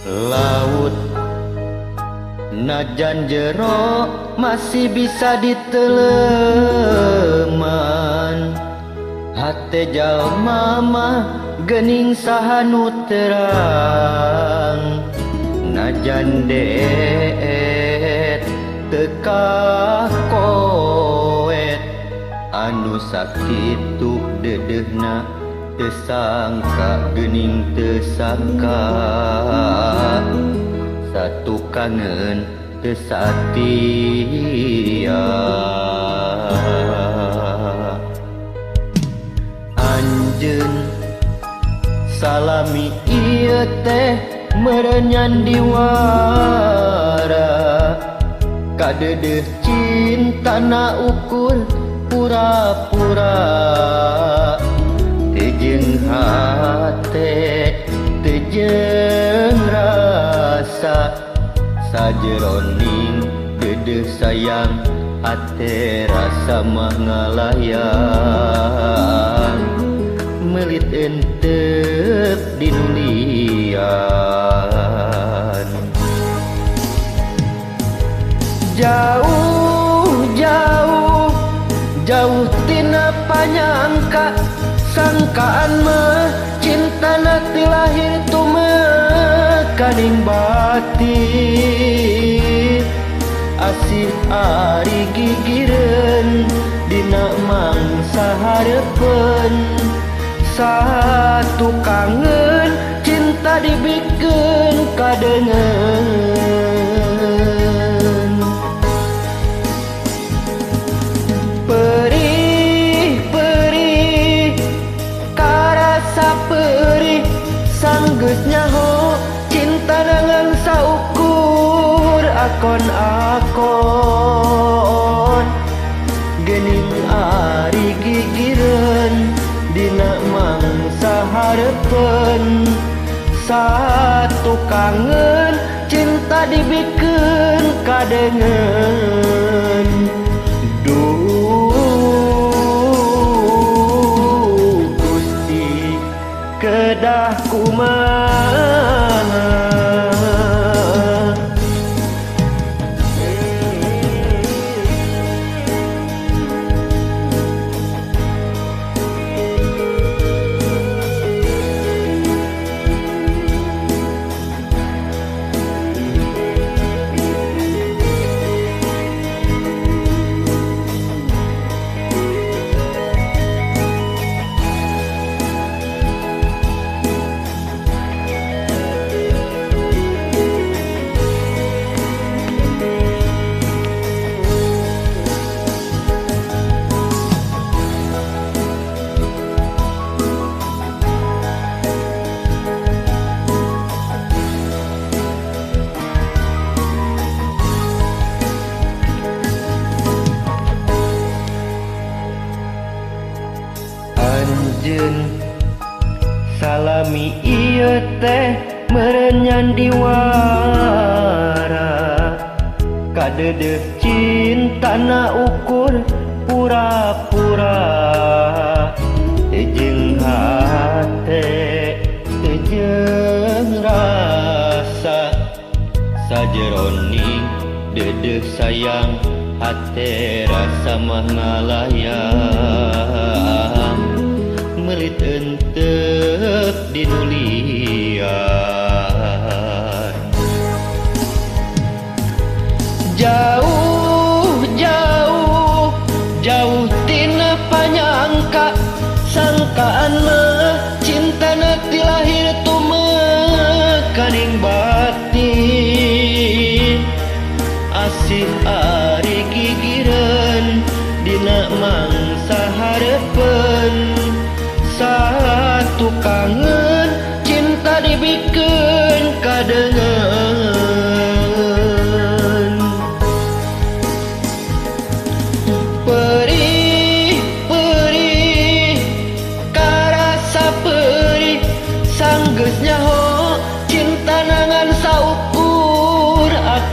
Laut najan jero masih bisa diteleman, hate jalma mah geuning saha nu terang. Najan deet teu kakoet, anu sakitu deudeuhna teu sangka geuning teu sangka. Satu kangen teu satia. Anjeun salami ieu teh meureun nyandiwara, kadeudeuh cintana ukur pura-pura. Teu jeung hate teu jeung rasa, sajeroning deudeuh sayang hate rasa mah ngalayang. Meulit entep dinulian. Jauh jauh jauh tina panyangka, sangkaan mah cintana ti lahir tumekaning batin. Asih ari gigireun dina mangsa hareupeun, satu kangen cinta dibikeun kadengeun. Perih perih karasa perih, sanggeus nyaho cinta dengan saukur akon-akon. Geuning ari gigireun dina mangsa hareupeun, satu kangen cinta dibikeun kadengeun. Duh Gusti kedah kumaha. Anjeun salami ieu teh meureun nyandiwara, kadeudeuh cintana ukur pura-pura. Teu jeung hate teu jeung rasa, sajeroning deudeuh sayang hate rasa mah ngalayang. Meulit entep dinulian. Jauh jauh jauh tina panyangka, sangkaan mah cintana ti lahir tumekaning batin. Asih ari gigireun dina mangsa hareupeun, satu kangen cinta dibikeun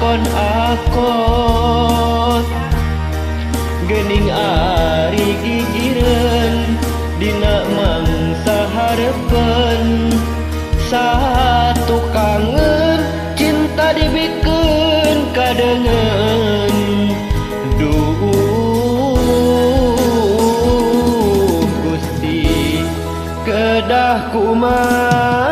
Akon-akon gening ari gigireun dina mangsa hareupeun satu kangen cinta dibikeun kadengeun duh Gusti kedah kumaha.